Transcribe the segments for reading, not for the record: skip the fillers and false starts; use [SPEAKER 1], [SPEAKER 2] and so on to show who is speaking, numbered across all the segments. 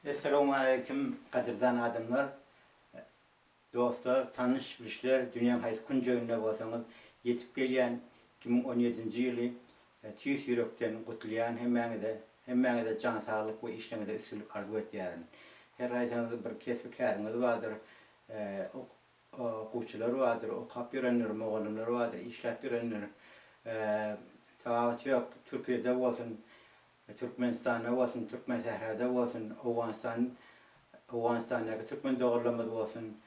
[SPEAKER 1] Essalawmaleýkim gadyrdan adamlar, dostlar, tanyş bilişler dünýäň haýsy künjeginde bolsaňyz ýetip gelýän 2017-nji ýyly tüýs ýürekden gutlaýan hemmäňize hemmäňize jan saglyk we işleňizde üstünlik arzuw etýärin. Her haýsyňyzyň bir kesbi käriňiz bardyr okuwçylar bardyr okap ýörenler mugallymlar bardyr işläp ýörenler tapawuty ýok Türkiýede bolsun Türkmenistanda bolsun, Türkmensährada bolsun, Owganystan, Owganystandaky türkmen doganlarymyz bolsun,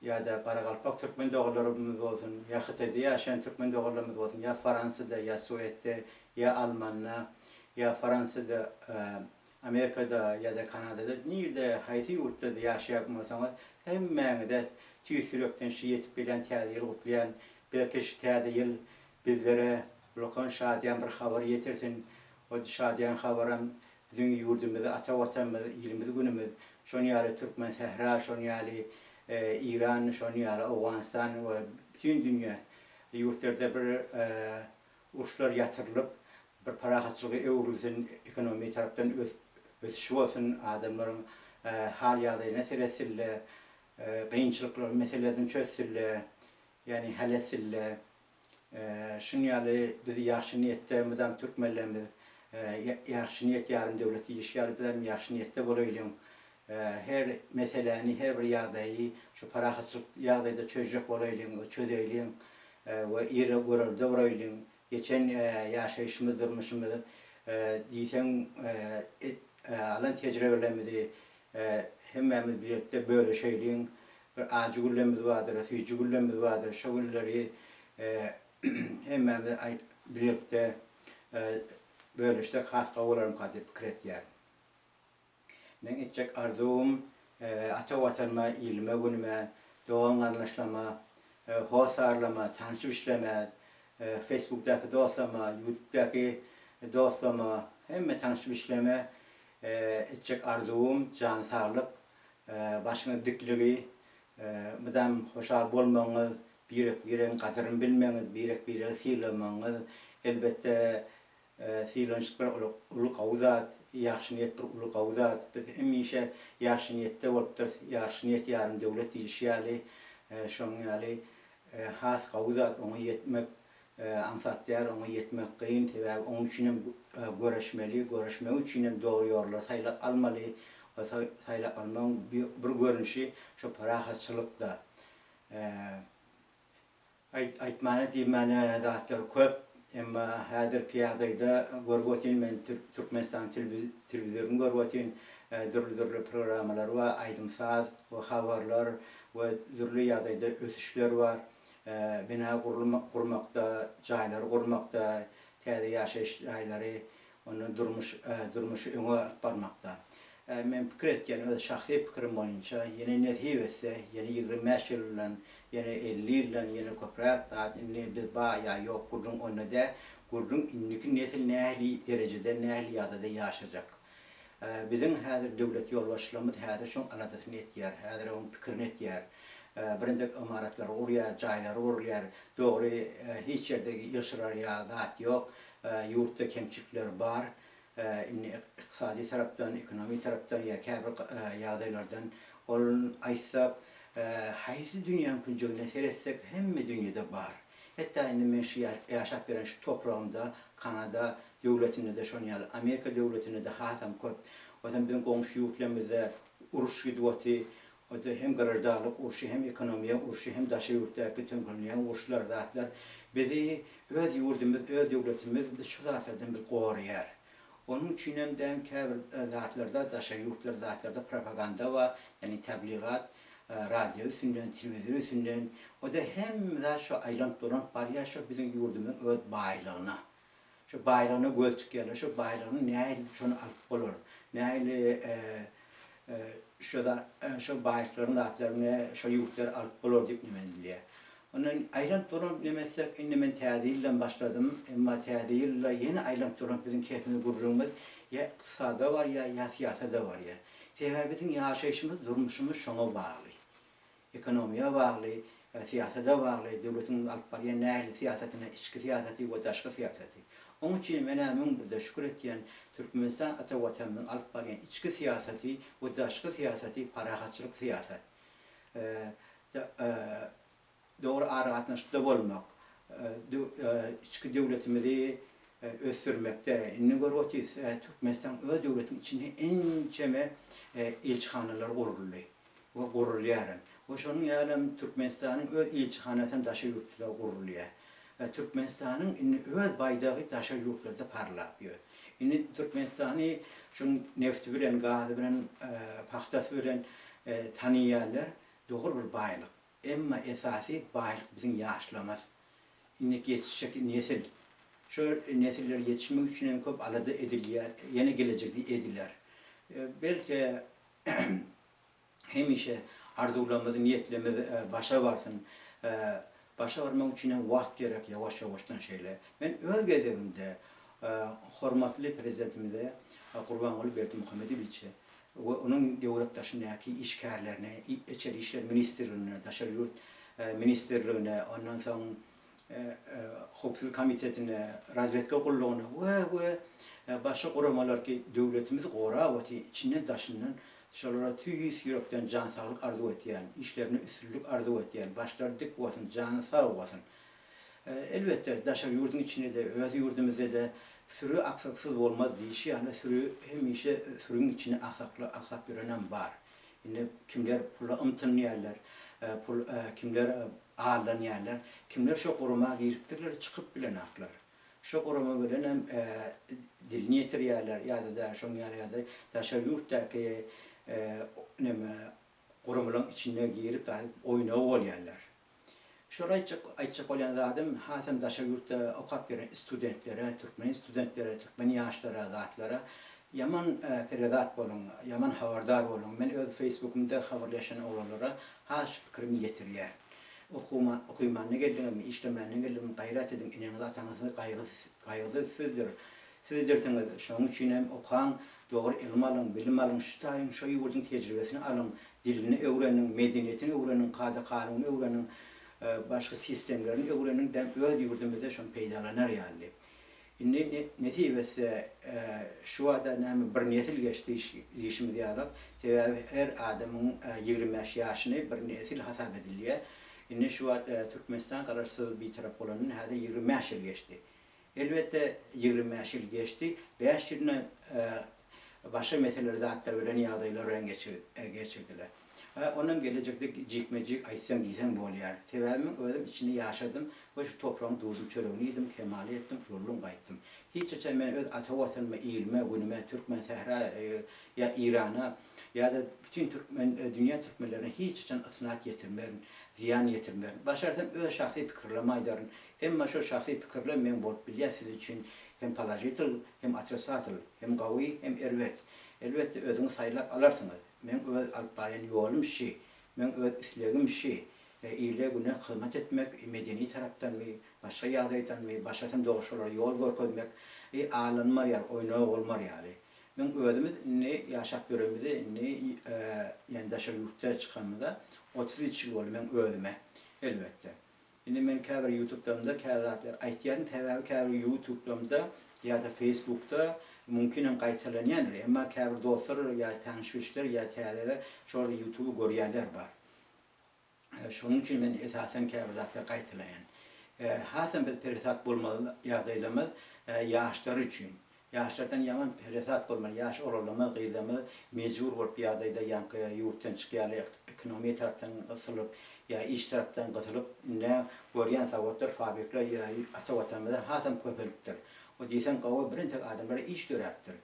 [SPEAKER 1] ýa-da garagalpak türkmen doganlarymyz bolsun, ýa Hytaýda ýaşaýan türkmen doganlarymyz bolsun, ýa Faransiýada, ýa Suedde, ýa Almanda, ýa Faransiýada, Amerikada ýa-da Kanadada, nirde, haýsy ýurtda-da ýaşaýan bolsaňyz, hemmäňize tüýs ýürekden şu ýetip gelýän Täze ýyly gutlaýan. Belki şu Täze ýyl bizlere Ulakan şadyýan bir habar ýetirsin. O şadyýan habaram biziň ýurdumyzy, ata Watanymyz, ilimiz günümiz, şon ýaly Türkmensähra, şon ýaly Eýran, şon ýaly Owganystan we bütin dünýä ýurtlarda bir uruşlar ýatyrylyp, bir parahatçylyga öwrülsin, ekonomiýa tarapdan ösüş bolsun, adamlaryň hal-ýagdaýyna seretsinler, kynçylyklaryň meselesini çözsünler, ýagny hal etsinler. Şuny ýaly biz ýagşy niýetde mydam türkmenlerimiz ýagşy niýet ýarym döwlet diýlişi ýaly bizem ýagşy niýetde bolaýlyň. Her meseläni her bir ýagdaýy şu parahatçylyk ýagdaýda çözjek bolaýlyň we çözeýliň we ýere görelde bolaýlyň. Geçen ýaşaýşymyz durmuşymyz diýseň alan tejribelerimizi hemmämiz bilelikde bölüşeýliň. Bir ajy günlerimiz bardyr, süýji günlerimiz bardyr. Şo günleri hemmämiz bilelikde bölüşsek has gowy bolarmyka diýip pikir etýärin. Meň etjek arzuwym ata Watanyma, ilime-günüme, dogan-garyndaşlaryma, hossarlaryma, tanyş-bilişlerime, Facebookdaky dostlaryma, Ýutubdaky dostlaryma, hemme tanyş-bilişlerime etjek arzuwym jan saglyk, Başyňyz dikligi, mydam hoşal bolmagyňyz, birek-biregiň gadyryny bilmegiňiz, birek-biregi sylamagyňyz, elbetde, sylanyşyk bir uly gowy zat, ýagşy niýet bir uly gowy zat. Biz hemişe ýagşy niýetde bolupdyrys, ýagşy niýet ýarym döwlet diýlişi ýaly, şonuň ýaly has gowy zat oňa ýetmek Aňsat däl oňa ýetmek kyn, sebäbi oň üçinem göreşmeli, göreşmek üçinem dogry ýollary saýlap almaly we saýlap almagyň bir görnüşi şo parahatçylykda. Aýtmana diýmäne zatlar köp, emma häzirki ýagdaýda görüp otyryn men Türkmenistan telewizoryny görüp otyryn, dürli-dürli programmalar bar, aýdym-saz we habarlar we dürli ýagdaýda ösüşler bar. Bina gurmakda, jaýlary gurmakda, täze ýaşaýyş jaýlary, ondan durmuş durmuşy öňe alyp barmakda. Men pikir etýän, öz şahsy pikirim boýunça, ýene nesip etse, ýene 25 ýyldan, ýene 50 ýyldan, ýene köpräk zat, indi biz ba ýa ýok gürrüň onda däl, gürrüň indiki nesil nähili derejede, nähili ýagdaýda ýaşajak. Biziň häzir döwlet ýolbaşçylarymyz häzir şoň aladasyny etýär, häzir oň pikirini etýär. Birinjek ymaratlary gurýar, jaýlary gurulýar. Dogry, hiç ýerde ýygşyrar ýaly zat ýok. Ýurtda kemçilikler bar. Indi ykdysady tarapdan, ekonomik tarapdan ýa käbir ýagdaýlardan ol aýtsak, haýsy dünýäň künjegine seretsek hemme dünýede bar. Hatda indi men şu ýaşap ýören şu topragymda Kanada döwletinde-de şon ýaly, Amerika döwletinde-de hasam köp. Ozam biziň goňşy ýurtlarymyzda uruş gidip oty. O-da hem graždanlyk urşy, hem ekonomiýa urşy, hem daşary ýurtdaky töňňelýän uruşlar, zatlar bizi öz ýurdumyz, öz döwletimiz biz şu zatlardan biz goraýar. Onuň üçinem däm käbir zatlarda daşary ýurtlar zatlarda propaganda bar, ýagny tebligat, radio üstünden, telewizor üstünden. O-da hemme zat şo aýlanyp-dolanyp barýar şo biziň ýurdumyzyň öz baýlygyna. Şo baýlygyna göz tikýärler. Şo baýlygyny nähili şony alyp bolar? Nähili şo şo baýlyklaryň zatlaryny şo ýurtlar alyp bolar diýip neme edilýär. Ondan aýlanyp dolanyp neme etsek, indi men täze ýyldan başladym. Emma täze ýylda ýene aýlanyp dolanyp biziň kepimiz gürrüňimiz ýa ykdysada barýar, ýa syýasada barýar. Sebäbi biziň ýaşaýşymyz, durmuşymyz şoňa bagly. Ekonomiýa bagly, syýasada bagly, döwletiň alyp barýan nähili syýasatyna, içki syýasaty we daşky syýasaty. Oň üçin men-ä 1001-de şükür etýän, Türkmenistan ata Watanymyzyň alyp barýan içki syýasaty we daşky syýasaty parahatçylyk syýasat. Dogry aragatnaşykda bolmak, içki döwletimizi ösdürmekde, indi görüp otyrys, Türkmenistan öz döwletiniň içinde ençeme ilçihanalar guruldy we gurulýar hem. We şonuň ýaly hem Türkmenistanyň öz ilçihanasy hem daşary ýurtlarda gurulýar. Türkmenistanyň indi öz baýdagy daşary ýurtlarda parlap ýör. Indi Türkmenistany şunuň nefti bilen, gazy bilen, pagtasy bilen tanaýarlar. Dogry bir baýlyk. Emma esasy baýlyk biziň ýaşlarymyz. Indiki ýetişjek nesil. Şo nesiller ýetişmek üçin hem köp alada edilýär, ýene gelejekde ediler. Belki hemişe arzuwlarymyz, niýetlerimiz başa barsyn. Başa barmak üçin hem wagt gerek, ýawaş-ýawaşdan şeýle. Men öz gezegimde hormatly Prezidentimize Gurbanguly Berdimuhamedowiçe we onuň döwlet daşyndaky işgärlerine, Içeri işler ministrligine, Daşary ýurt ministrligine, ondan soň Howpsuzlyk komitetine, Razwedka gullugyna we we başga guramalar ki döwletimizi gorap otyr, içinden daşyndan şolara tüýs ýürekden jan saglyk arzuw etýän, işlerinde üstünlik arzuw etýän, başlary dik bolsun, jany sag bolsun. Elbetde, daşary ýurduň içinde-de, öz ýurdumyzda-da süri aksaksyz bolmaz diýşi ýaly, süri hemişe sürüň içinde aksakly aksap ýörenem bar. Indi kimler pula ymtynýarlar, pul kimler aldanýarlar, kimler şo gurama giripdirler, çykyp bilenaklar. Şo gurama bilenem dilini ýetirýärler ýa-da-da şoň ýaly ýa-da daşary ýurtdaky neme guramalaryň içine girip zat oýnagy bolýarlar. Şol aýtjak aýtjak bolýan zadym hasam daşary ýurtda okap ýören studentlere, türkmen studentlere, türkmen ýaşlara zatlara ýaman perezat boluň, ýaman habardar boluň. Men öz feýsbukymda habarlaşan oglanlara has şu pikirimi ýetirýän. Okuma okymanda geldiňizmi, işlemände geldiňizmi gaýrat ediň eneňiz ataňyz gaýgysy gaýgysy sizdir. Sizdirsiňiz. Şonuň üçin hem okaň, dogry ylym alyň, bilim alyň, şu taýyň şo ýurduň tejribesini alyň, dilini öwreniň, medeniýetini öwreniň, kada-kanunyny öwreniň, başga sistemlerini öwreniň däm öz ýurdumyzda şony peýdalanar ýaly diýip. Indi nesip etse şu wada näme bir nesil geçdi diýşimiz ýalyk, sebäbi her adamyň 25 ýaşyny bir nesil hasap edilýär. Indi şu wagt Türkmenistan garaşsyz bitarap bolandan häzir 25 ýyl geçdi. Elbetde, 25 ýyl geçdi, bäş ýylyny başga meseleler, zatlar bilen, ýagdaýlar bilen geçirdiler. Onam gelejekde jikme-jik aýtsaň diýseň bolýar. Sebäbi men özüm içinde ýaşadym we şu topragyň duzuny-çöregini iýdim, kemala ýetdim, uruldym, gaýtdym. Hiç haçan men öz ata Watanyma, ilime, günüme, Türkmensähra ýa Irana ýa-da bütin türkmen, dünýä türkmenlerine hiç haçan ysnat ýetirmerin, zyýan ýetirmerin. Başarsam öz şahsy pikirlerimi aýdaryn. Emma şo şahsy pikirler meň bolup bilýär siz üçin hem položitel, hem otrisatel, hem gawy, hem erbet. Elbetde özüňiz saýlap alarsyňyz. Meň öz alyp barýan ýolum şi, meň öz islegim şi, ile-güne hyzmat etmek, medeni tarapdanmy, başga ýagdaýdanmy, başgasam dogry şolara ýol görkezmek, i alynmar ýaly, oýnaw bolmar ýaly. Meň özümiz indi ýaşap ýörenimize indi ýani daşary ýurtda çykanymyza 33 ýyl boldy meň özüme, elbetde. Indi men käbir ýutublarymda käbir zatlary aýtýaryn, sebäbi käbir ýutublarymda ýa-da feýsbukda mümkinem gaýtalanýandyr, emma käbir dostlar ýa tanyş-bilişler ýa täzeler şol ýutuby görýänler bar. Şonuň üçin men esasan käbir zatlary gaýtalaýan. Hasam biz peresap bolmaly ýagdaýlarymyz ýaşlar üçin. Ýaşlardan ýaman peresat bolmaly, ýaş oglanlarymyz, gyzlarymyz mejbur bolup ýagdaýda ýaňky ýurtdan çykýarlar, ekonomiýa tarapdan gysylyp ýa iş tarapdan gysylyp, indi görýän zawodlar, fabrikler ýa ata watanymyzda hasam köpelipdir. O diýseň gowy birintek adamlara iş döräpdir.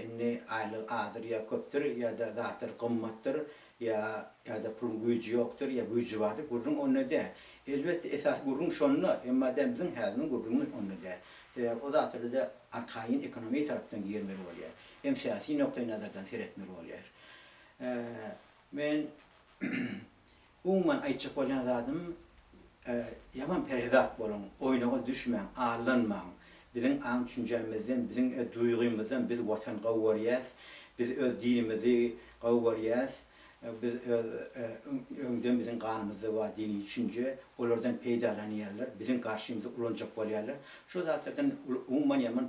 [SPEAKER 1] Indi aýlygy azdyr ýa köpdür ýa-da zatlar gymmatdyr ýa ýa-da puluň güýji ýokdur ýa güýji bardyr gürrüň onda däl. Elbetde esasy gürrüň şonda, emma däl biziň häzirniň gürrüňimiz onda däl. Sebäbi o zatlarda arkaýyn ekonomiýa tarapdan girmeli bolýar. Hem syýasy noktaý nazardan seretmeli bolýar. Men umuman aýtjak bolýan zadym ýaman perhezat boluň, oýnaga düşmäň, aldanmaň. Biziň aň-düşünjämizden, biziň duýgymyzdan biz Watany gowy görýäs, biz öz dinimizi gowy görýäs, biz öz öňden biziň ganymyzda bar dini düşünje, olardan peýdalanýarlar, biziň garşymyza ulanjak bolýarlar. Şo zatlardan umuman ýaman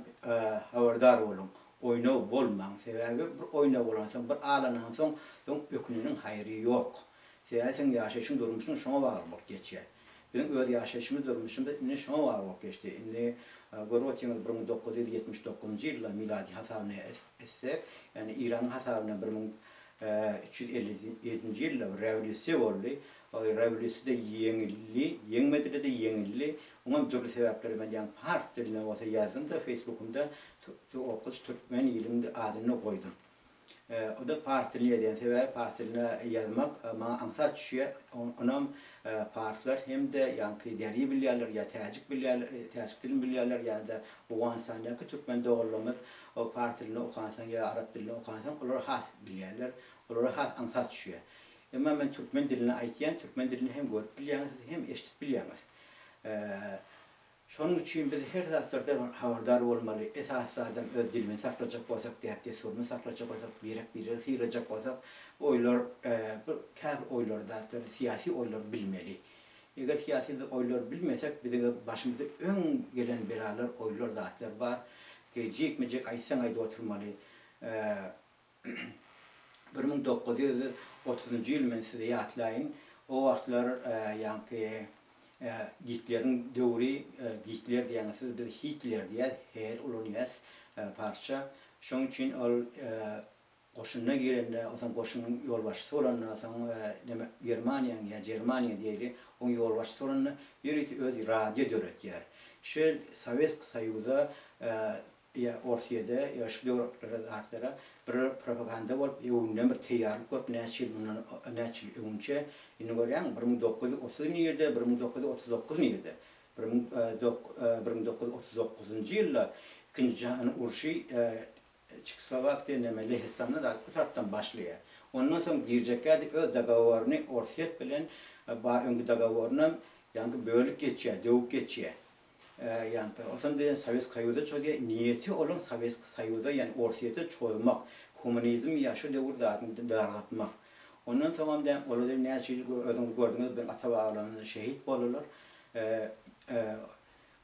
[SPEAKER 1] habardar boluň. Oýnaw bolmaň. Sebäbi bir oýnaw bolansoň, bir alanansoň, soň öküneniň haýry ýok. Sebäbi seň ýaşaýşyň, durmuşyň şoňa bagly bolup geçýär. Biziň öz ýaşaýşymyz, durmuşymyz indi şoňa bagly bolup geçdi. Indi görüp otyňyz 1979-njy ýylda milady hasabyna etsek, ýagny Eýranyň hasabyna 1357-nji ýylda bir rewolýusiýa boldy. Ol rewolýusiýada ýeňildi, ýeňmediler-de ýeňildi. Oňam dürli sebäpleri men ýaňy pars dilinde bolsa ýazdym-da Facebookymda Okuç türkmen ilim adyny goýdum. O-da pars dilinde ýazýan sebäbi pars dilinde ýazmak maňa aňsat düşýär. Onam parslar hem-de ýaňky deri bilýärler ýa täjik bilýärler, täjik dilini bilýärler ýa-da Owganystandaky türkmen doganlarymyz o pars dilinde okansoň ýa arap dilinde okansoň olar has bilýärler. Olara has aňsat düşýär. Emma men türkmen dilinde aýtýan, türkmen dilini hem görüp bilýäňiz, hem eşidip bilýäňiz. Şonuň üçin biz her zatlarda habardar bolmaly. Esasy zadam öz dilimizi saklajak bolsak, däp-dessurymyzy saklajak bolsak, birek-biregi sylajak bolsak, oýlar, bu käbir oýlary zatlary, syýasy oýlary bilmeli. Eger syýasy biz oýlary bilmesek, biziň başymyza öň gelen belalar, oýlar, zatlar bar. Jikme-jik aýtsaň aýdyp oturmaly. 1930-njy ýyl men size ýatlaýyn, o wagtlar ýaňky Gitleriň döwri, Gitler diýýäňiz siz, biz Hitler diýýäs, H ulanýas parsça. Şonuň üçin ol goşuna girende, onsoň goşunyň ýolbaşçysy bolanda, soň neme Germaniýanyň ýa Jermaniýa diýeli, oň ýolbaşçysy bolanda ýörite öz radio döretýär. Şol Sowetski Soýuza ýa Orsýede, ýa şu döwletlere zatlara bir propaganda bolup öňünden bir teýýarlyk görüp näçe ýyl mundan näçe ýyl öňünçe indi görýäňmi 1930 nirde 1939 nirde 1939-njy ýylda ikinji jahan urşy Çekoslowakiýa neme Lehistanda zat bu tarapdan başlaýar. Ondan soň girjekkädi öz dogoworyny Orsýet bilen ba öňki dogoworynam ýaňky bölüp geçýär, döwüp geçýär. Ýaňky onsoň bilen Sowetski Soýuza çozýar, niýeti olaň Sowetski Soýuza ýagny Orsýete çozmak, kommunizm ýa şo döwür zadyny dargatmak. Ondan soňam däm olar näçe ýyl özüňiz gördüňiz biziň ata-babalarymyz şehit boldular.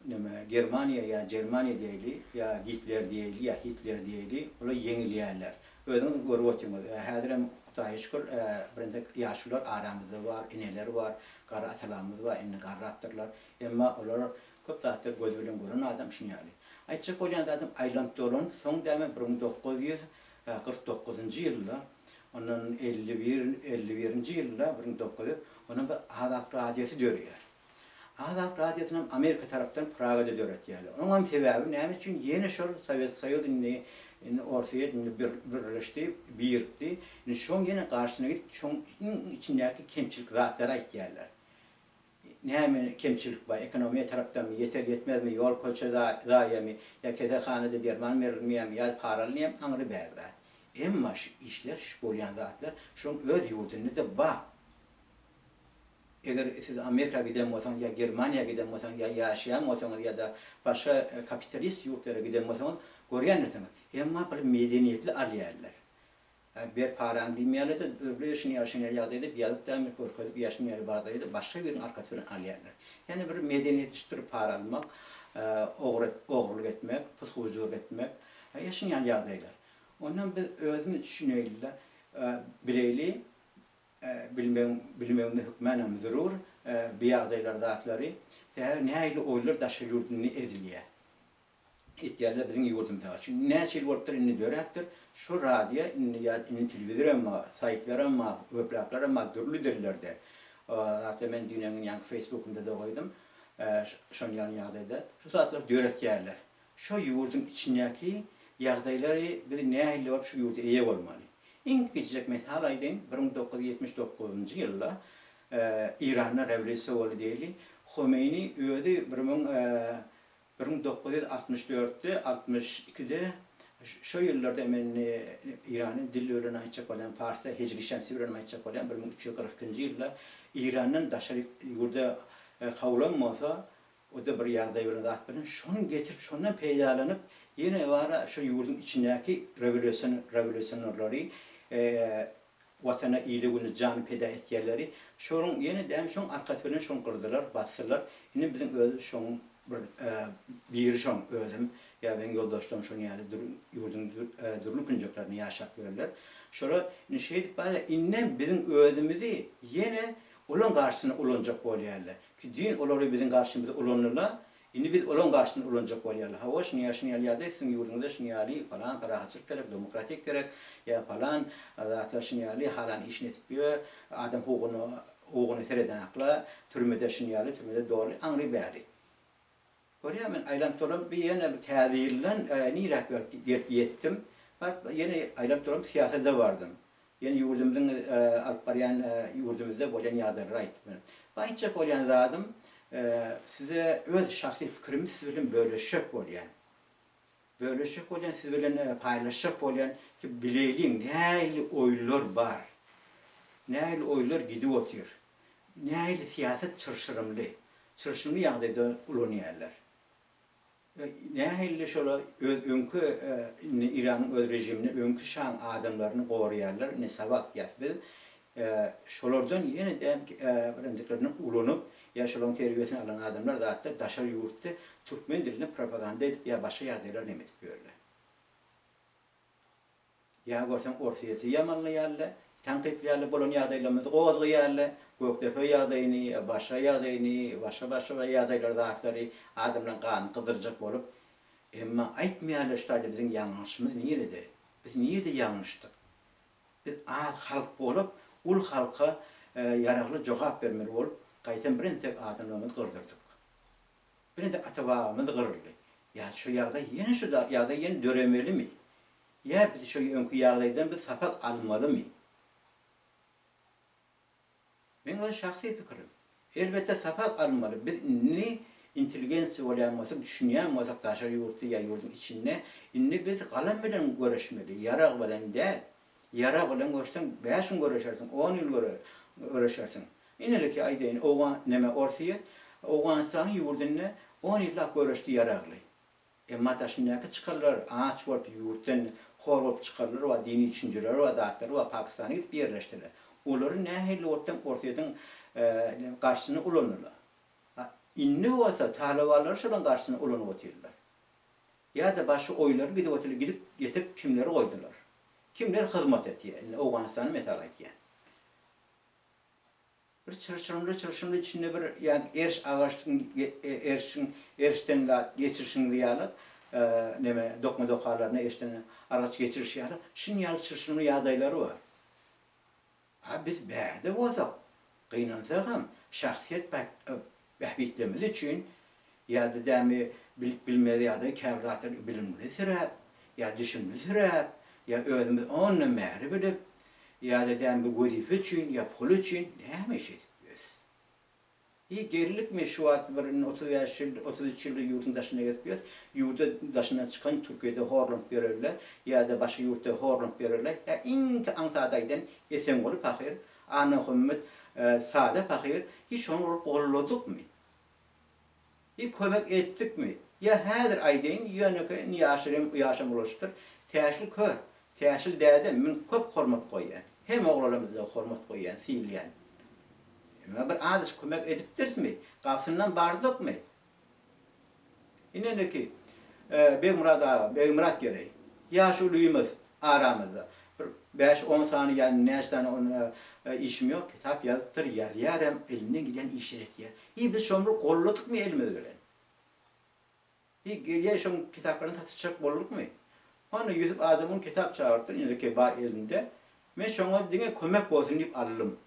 [SPEAKER 1] Neme Germaniýa ýa Jermaniýa diýeli ýa Gitler diýeli ýa Hitler diýeli olar ýeňilýärler. Özüňiz görüp otyňyz. Häzirem Hudaýa şükür birentek ýaşular aramyzda bar, eneler bar, garry atalarymyz bar indi garrapdyrlar. Emma olar köp zatlary gözi bilen gören adam şuny ýaly. Aýtjak bolýan zadym aýlanyp dolanyp soň däme 1949-njy ýylda ondan 51 51-nji ýylda 1900 ondan bir Azat radiosy döreýär. Azat radiosynam Amerika tarapdan Pragada döretýärler. Oňam sebäbi näme üçin ýene şol Sowet Soýuz indi indi Orsýet indi bir birleşdi, birikdi. Indi şoň ýene garşysyna gidip şoň iň içindäki kemçilik zatlary aýtýarlar. Näme kemçilik bar, ekonomiýa tarapdanmy, ýeter ýetmezmi, ýol köçe zaýamy, ýa keselhanada derman berilmeýärmi, ýa para alynýarmy, aňry bäri zat. Emma şu işler, şu bolýan zatlar şoň öz ýurdunda-da bar. Eger siz Amerika giden bolsaňyz ýa Germaniýa giden bolsaňyz ýa ýaşaýan bolsaňyz ýa-da başga kapitalist ýurtlara giden bolsaňyz görýändirsiňiz. Emma bir medeniýetli alýarlar. Hä, ber parany diýmeýärler-de, dürli şuny ýaly, şuny ýaly ýagdaý diýip, ýazyp dämi, görkezip, ýa şuny ýaly bar diýip, başga biriniň arkasy bilen alýarlar. Ýagny bir medeniýetleşdirip para almak, ogry, ogrulyk etmek, pysgujylyk etmek, ýa şuny ýaly ýagdaýlar. Ondan biz özümiz düşüneýli-de, bileýli, bilmegiň, bilmegimiz hökmänam zerur, bu ýagdaýlar zatlary. Sebäbi nähili oýlar daşary ýurdunda edilýär. Etýärler biziň ýurdumyza garşy. Indi näçe ýyl bolupdyr indi döräpdir. Şu radio indi ýa indi telewizoram bar, saýtlaram bar, weblaglaram bar dürli dillerde. Zatda men düýnen gün ýaňky feýsbukymda-da goýdum. Şon ýaly ýagdaýda şu zatlary döretýärler. Şo ýurduň içindäki ýagdaýlary biz nähili bolup şu ýurda eýe bolmaly. Iň kiçijek mysal aýdaýyn, 1979-njy ýylda Iranda rewolýusiýa boldy diýeli. Homeýni özi bir müň 1964-de, 62-de, şo ýyllarda men indi Irany dil bilen aýtjak bolýan, parsça hijri şemsi bilen aýtjak bolýan, 1342-nji ýylda Irandan daşary ýurda kowlan bolsa, o-da bir ýagdaý bilen zat bilen, şony getirip, şondan peýdalanyp, ýene bara şo ýurduň içindäki rewolýusion rewolýusionerleri Watana ile-güne jany peda etýänleri şonuň ýene däm şoň arkasy bilen şoň gyrdylar, basdylar. Indi biziň öz şoň bir biri şoň özüm. Ýa meň ýoldaşlarym şonuň ýaly ýurduň dürli künjeklerinde ýaşap ýörler. Şolar indi şeýdip barýar. Indem biziň özümizi ýene olaň garşysyna ulanjak bolýarlar. Ki düýn olary biziň garşymyza ulandylar. Indi biz olaň garşysyna ulanjak bolýarlar. Hawa, şuny ýa şuny ýaly ýagdaý siziň ýurduňyzda şuny ýaly palan parahatçylyk gerek, demokratik gerek, ýa palan zatlar şuny ýaly halan işini edip ýör, adam hukugyna hukugyny seredenakla, türmede şuny ýaly, türmede doly aňry bäri. Görýän men aýlanyp dolanyp bir ýene bir täze ýyldan niräk baryp gelip ýetdim. Baryp ýene aýlanyp dolanyp syýasada bardym. Ýene ýurdumyzyň alyp barýan ýurdumyzda bolýan ýagdaýlary aýtdym. Bu aýtjak bolýan zadym size öz şahsy pikirimi siz bilen bölüşjek bolýan. Bölüşjek bolýan siz bilen paýlaşjak bolýan ki bileýliň nähili oýunlar bar. Nähili oýunlar gidip otyr. Nähili syýasat çylşyrymly. Çylşyrymly ýagdaýda ulanýarlar. Nähili şola öz öňki indi Iranyň öz režimini öňki şaň adamlaryny goraýarlar indi Savak diýýäs biz şolardan ýene-de birinjiklerini ulanyp ýa şolaryň terbiýesini alan adamlar zatlar daşary ýurtda türkmen dilini propaganda edip ýa başga ýagdaýlar neme edip ýörler. Ýa görseň Orsýeti ýamanlaýarlar, tankytlaýarlar, bolan ýagdaýlarymyzy gozgaýarlar, Gökdepe ýagdaýyny, başga ýagdaýyny, başga-başga ýagdaýlary zatlary adamlaryň ganyny gyzdyrjak bolup, emma aýtmaýarlar şu taýda biziň ýalňyşymyz nirede, biz nirede ýalňyşdyk? Biz az halk bolup, uly halka ýaragly jogap bermeli bolup, gaýtam birentek adamlarymyzy gyrdyrdyk. Birentek ata-babamyz gyryldy. Ýa şu ýagdaý ýene şu ýagdaý ýene döremelimi? Ýa biz şo öňki ýagdaýdan biz sapak almalymy? Meň öz şahsy pikirim. Elbetde sapak almaly. Biz indi intelligensiýa bolýan bolsak, düşünýän bolsak daşary ýurtda ýa ýurduň içinde indi biz galam bilen göreşmeli, ýarag bilen däl. Ýarag bilen göreşseň bäş gün göreşersiň, on ýyl göreşersiň. Ineleki aýdaýyn Owgan neme Orsýet Owganystanyň ýurdunda on ýyllap göreşdi ýaragly. Emma daşyndaky çykarlar aç bolup ýurtdan hor bolup çykarlar we dini düşünjeleri we zatlary we Pakistana gidip ýerleşdiler. Olary nähili bolupdam Orsýetiň garşysyna ulandylar. A indi bolsa talybanlary şolaň garşysyna ulanyp otyrlar. Ýa-da başga oýunlary gidip otyrlar gidip getirip kimleri goýdular. Kimler hyzmat etýär. Indi Owganystany mysal aýtýan. Bir çyrşyrymly çyrşyrymly içinde bir ýa eriş agaçdyň erişiň erişden zat geçirişiňiz ýaly neme dokma dokalaryna erişden argaç geçiriş ýaly şun ýaly çyrşyrymly ýagdaýlary bar. A biz bärde bolsak gynansagam şahsyýet bähbitlerimiz üçin ýa-da dämi bilip bilmez ýagdaý käbir zatlary bilimli süräp, ýa düşümli süräp, ýa özümiz ondan bäri bilip, ýa-da dämi bir wezipe üçin, ýa pul üçin näme iş edip ýörüs? Hiý gellikmi şu wagt bir indi 35 ýyl, 33 ýyldyr ýurduň daşynda gezip ýörüs, ýurda daşyndan çykan Türkiýede horlanyp ýörerler, ýa-da başga ýurtda horlanyp ýörerler, ýa iňki aňsat aýdan Esenguly pahyr, Annahommet sada pahyr, hiç şony bir golladykmy? Hiç kömek etdikmi? Ýa häzir aýdaýyn, ýönekeý indi ýaşulyň ýaşam ulaşypdyr. Täşli kör, Täşli däde men köp hormat goýýan. Hemme oglanlarymyzda hormat goýýan, sylaýan. Emma bir azajyk kömek edipdirismi? Gapysyndan bardykmy? Ineneki, Begmyrat aga, Begmyrat Gereý, ýaşulymyz aramyzda. Bir bäş-on sany ýa näçe sany onda işim ýok, kitap ýazypdyr, ýazýar hem, elinden gelýän işleri etýär. Hiý, biz şony bir golladykmy elimiz bilen? Hiý, gelýär şoň kitaplaryny satyşjak boldukmy? Hany, Ýusup Azamyň kitap çagyrypdyr, ineneki bar elinde. Men şoňa diňe kömek bolsun diýip aldym.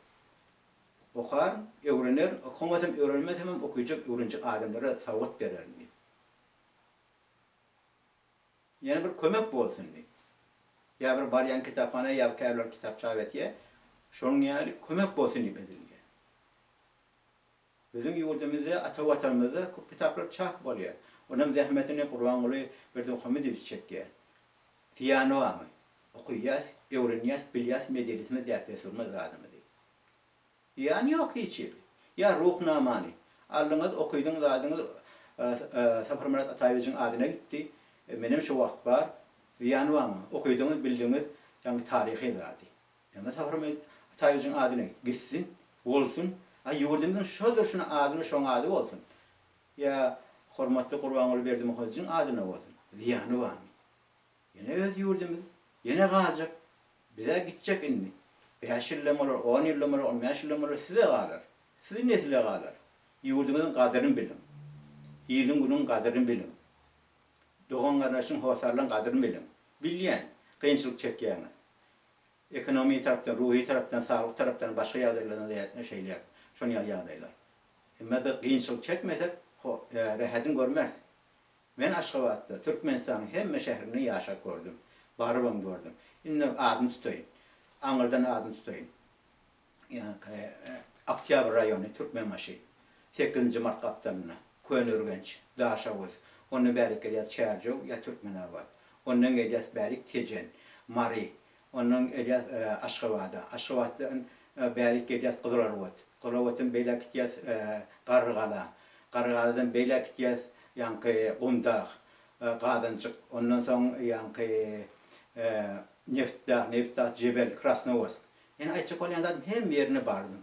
[SPEAKER 1] Okaryn, öwrenerin, okamasam, öwrenmesemem okyjak, öwrenjek adamlara sowgat bererin diýip. Ýene bir kömek bolsun diýip. Ýa bir barýan kitaphana ýa käbirler kitap çap etýär. Şonuň ýaly kömek bolsun diýip edilýär. Biziň ýurdumyzda, ata Watanymyzda köp kitaplar çap bolýar. Onam zähmetini Gurbanguly Berdimuhamedowiç çekýär. Zyýany barmy? Okaýas, öwrenýäs, bilýäs medeniýetimiz, däp-dessurymyz, zadymyzy. Zyýany ýok hiç hili. Ýa Ruhnamany. Aldyňyz, okydyň zadyňyz Saparmyrat Ataýewiçiň adyna gitdi. Menem şo wagt bar. Zyýany barmy? Okydyňyz, bildiňiz, ýaňky taryhy zady. Ýöne Saparmyrat Ataýewiçiň adyna gitsin, bolsun. A ýurdumyzyň şo durşuna adyna şoň ady bolsun. Ýa hormatly Gurbanguly Berdimuhamedowiçiň adyna bolsun. Zyýany barmy? Ýene öz ýurdumyz, ýene galjak. Biz-ä gitjek indi. Bäş ýyldan bolar, on ýyldan bolar, on bäş ýyldan bolar, size galar. Siziň nesile galar. Ýurduňyzyň gadyryny biliň. Iliň-günüň gadyryny biliň. Dogan-garyndaşyň, hossarlaryň gadyryny biliň. Bilýän, kynçylyk çekýäňiz. Ekonomiki tarapdan, ruhy tarapdan, saglyk tarapdan, başga ýagdaýlardan zähmetine şeýle, şon ýaly ýagdaýlar. Emma biz kynçylyk çekmesek, rähedini görmeris. Men Aşgabatda, Türkmenistanyň hemme şäherinde ýaşap gördüm. Barybam gördüm. Indi adyny tutaýyn. Aňyrdan adyny tutaýyn. Oktýabr raýony, Türkmenbaşy. Sekizinji mart gapdalynda. Köneürgenç, Daşoguz. Ondan bärik gelýäs Çärjew ýa Türkmenabat. Ondan gelýäs bärik Tejen, Mary. Ondan gelýäs Aşgabada. Aşgabatdan bärik gelýäs Gyzylarbat. Gyzylarbatdan beýläk gitýäs Garrygala. Garrygaladan beýläk gitýäs ýaňky Gumdag, Gazanjyk. Ondan soň ýaňky Nebitdag, Nebitdag, Jebel, Krasnowodsk. Ýöne aýtjak bolýan zadym hemme ýerine bardym.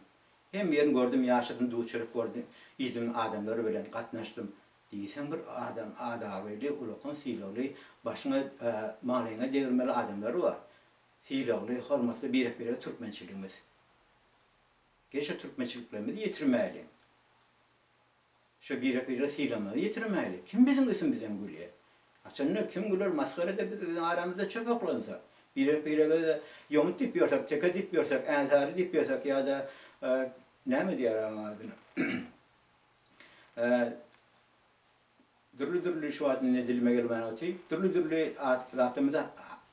[SPEAKER 1] Hemme ýerini gördüm, ýaşadym, duz-çörek gördüm, yzym adamlar bilen gatnaşdym. Diýseň bir adam adabyly, ulakan sylagly, başyňa, maňlaýyňa degirmeli adamlar bar. Sylagly, hormatly birek-birege türkmençiligimiz. Gel şu türkmençiliklerimizi ýitirmäliň. Şu birek-biregi sylamyzy ýitirmäli. Kim biziň üstümizden gülýär? Haçanda kim güler, masgara eder biz biziň aramyzda çöp oklansa. Birek-birege ýomut diýip ýörsek, teke diýip ýörsek, änsary diýip ýörsek ýa-da näme diýer oň adyna? Dürli-dürli şu wagt indi dilime gelmän otyr. Dürli-dürli at zatlarymyza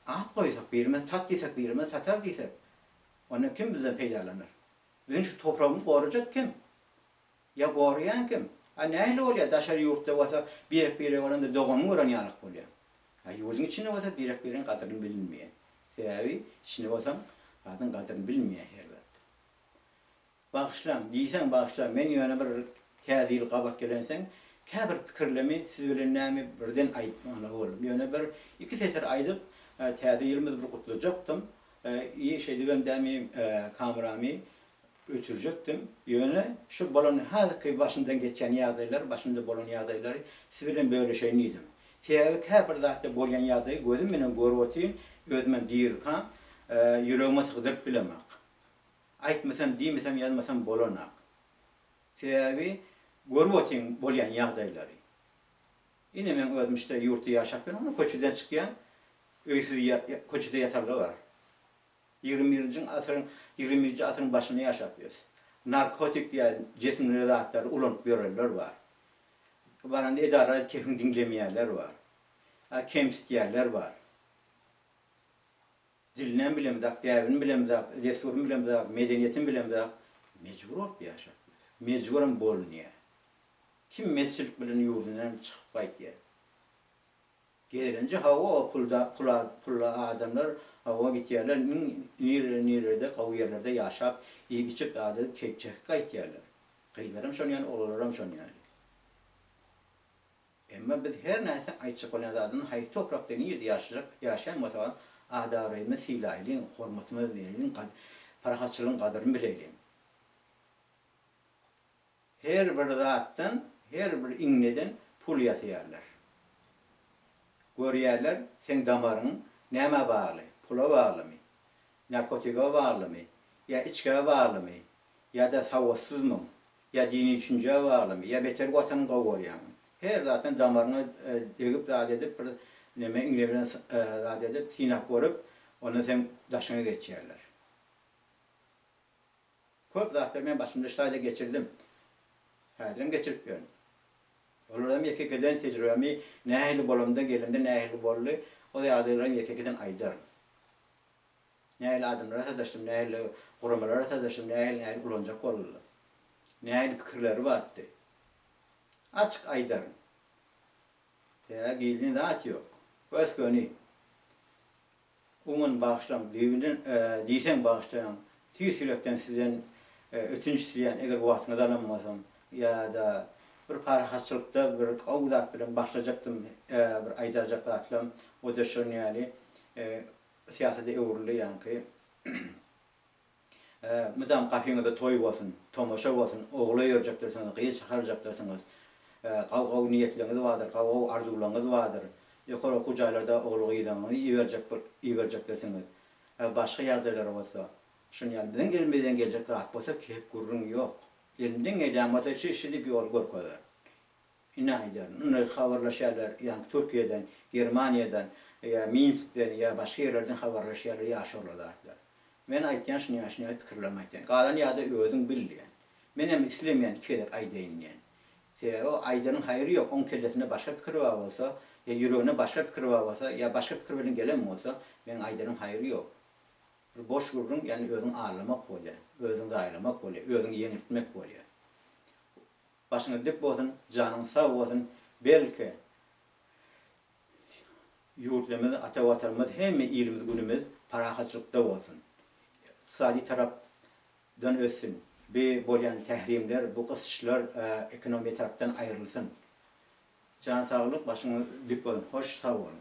[SPEAKER 1] at goýsak, birimiz tat diýsek, birimiz tatar diýsek, onda kim bizden peýdalanar? Biziň şu topragymyzy gorajak kim? Ýa goraýan kim? A nähili bolýar daşary ýurtda bolsa birek-birege bolanda doganyňy gören ýalyk bolýar. A ýurduň içinde bolsa birek-biregiň gadyryny bilinmeýär. Sebäbi içinde bolsaň zadyň gadyryny bilinmeýär her zat. Bagyşlaň, diýseň bagyşla, men ýöne bir täze ýyl gabat gelenseň käbir pikirlemi siz bilen näme birden aýtmaly boldum. Ýöne bir iki setir aýdyp täze ýylymyzy bir gutlajakdym. I şeýdibem dämi kameramy öçürjekdim. Ýöne şu bolan häzirki başymdan geçýän ýagdaýlar, başymda bolan ýagdaýlary siz bilen bölüşeýin diýdim. Sebäbi käbir zatda bolýan ýagdaýy gözüm bilen görüp otyryn, özümem dirikam, ýüregime sygdyryp bilemok. Aýtmasam, diýmesem, ýazmasam bolanak. Sebäbi görüp otyryn bolýan ýagdaýlary. Ine meň özüm şda ýurtda ýaşap ýörün, köçeden çykýan, öýsüz köçede ýatanlar bar. Ýigrimi birinji asyryň ýigrimi birinji asyryň başynda ýaşap ýörüs. Narkotik diýen jisimli zatlary ulanyp ýörenler bar. Baranda edara kepin diňlemeýänler bar. Kemsitýänler bar. Dilinem bilemzok, däbini bilemzok, dessuryny bilemzok, medeniýetini bilemzok. Mejbur bolup ýaşap ýörüs. Mejburam bolunýar. Kim mesçilik bilen ýurdundan çykyp gaýtýar. Gezelenje hawa pulda pula pully adamlar hawa gitýärler iň nirede nirede gowy ýerlerde ýaşap iýip içip zat edip keýp çekip gaýtýarlar. Gyzlaram şon ýaly oglanlaram şon ýaly. Emma biz her nätseň aýtjak bolýan zadyny haýsy toprakda nirde ýaşajak ýaşaýan bolsagam adabraýymyzy sylaýlyň hormatymyzy bileýliň parahatçylygyň gadyryny bileýliň. Her bir zatdan, her bir iňňeden pul ýasaýarlar. Görýärler, seň damaryň nämä bagly, pula baglymy, narkotige baglymy, ýa içgä baglymy, ýa-da sowatsyzmyň, ýa dini düşünjä baglymy, ýa beter watanyňy gowy görýäňmi? Her zatdan damaryňa degip zat edip bir neme iňňe bilen zat edip synap görüp, onda seň daşyňa geçýärler. Köp zatlary men başymda şu taýda geçirdim. Häzirem geçirip ýörün. Olaram ýeke-ýekeden tejribämi nähili bolamda, gelemde nähili boldy, ol ýagdaýlaram ýeke-ýekeden aýdaryn. Nähili adamlara sataşdym, nähili guramalara sataşdym, nähili-nähili ulanjak boldular. Nähili pikirleri bardy. Açyk aýdaryn. Sebäbi gizlin zat ýok. Gös-göni. Umuman bagyşlaň düýbünden diýseň bagyşlaýaň tüýs ýürekden sizden ötünç isleýän eger wagtyňyzy alan bolsam ýa-da bir parahatçylykda bir gowy zat bilen başlajakdym bir aýdaýjak zatlam o-da şon ýaly syýasata öwrüldi ýaňky Mydam gapyňyzda toý bolsun, tomaşa bolsun, ogul öýerjekdirsiňiz, gyz çykarjakdyrsyňyz. Gawy-gawy niýetleriňiz bardyr, gawy-gawy arzuwlaryňyz bardyr. Ýokary okuw jaýlarda ogul-gyzlaryňyzy iberjek iberjekdirsiňiz. Başga ýagdaýlar bolsa, şuny ýaly biziň elimizden geljek zat bolsa kep gürrüň ýok. Elimden gelýän bolsa şi şi diýip ýol görkezerin. Ine aýdaryn. Indi habarlaşýarlar, ýaňky Türkiýeden, Germaniýadan, ýa Minskden, ýa başga ýerlerden habarlaşýarlar ýaşulylar zatlar. Men aýtýan şuny ýaly şuny ýaly pikirlerimi aýtýan. Galan ýagdaý özüň bil diýýän. Menem islemeýän iki gezek aýdaýyn diýýän. Sebäbi o aýdanyň haýry ýok, oň kellesinde başga pikir bar bolsa, ýa ýüreginde başga pikir bar bolsa, ýa başga pikir bilen gelen bolsa, meň aýdanym haýry ýok. Bir boş gürrüň, ýagny özüňi aldamak bolýar, özüňi zaýalamak bolýar, özüňi ýeňiltmek bolýar. Başyňyz dik bolsun, janyňyz sag bolsun, belki ýurtlarymyz, ata Watanymyz, hemme ilimiz günümiz parahatçylykda bolsun. Ykdysady tarapdan össün. Bi bolýan tährimler, bu gysyşlar ekonomiýa tarapdan aýrylsyn. Jan saglyk, başyňyz dik bolsun. Hoş sag boluň.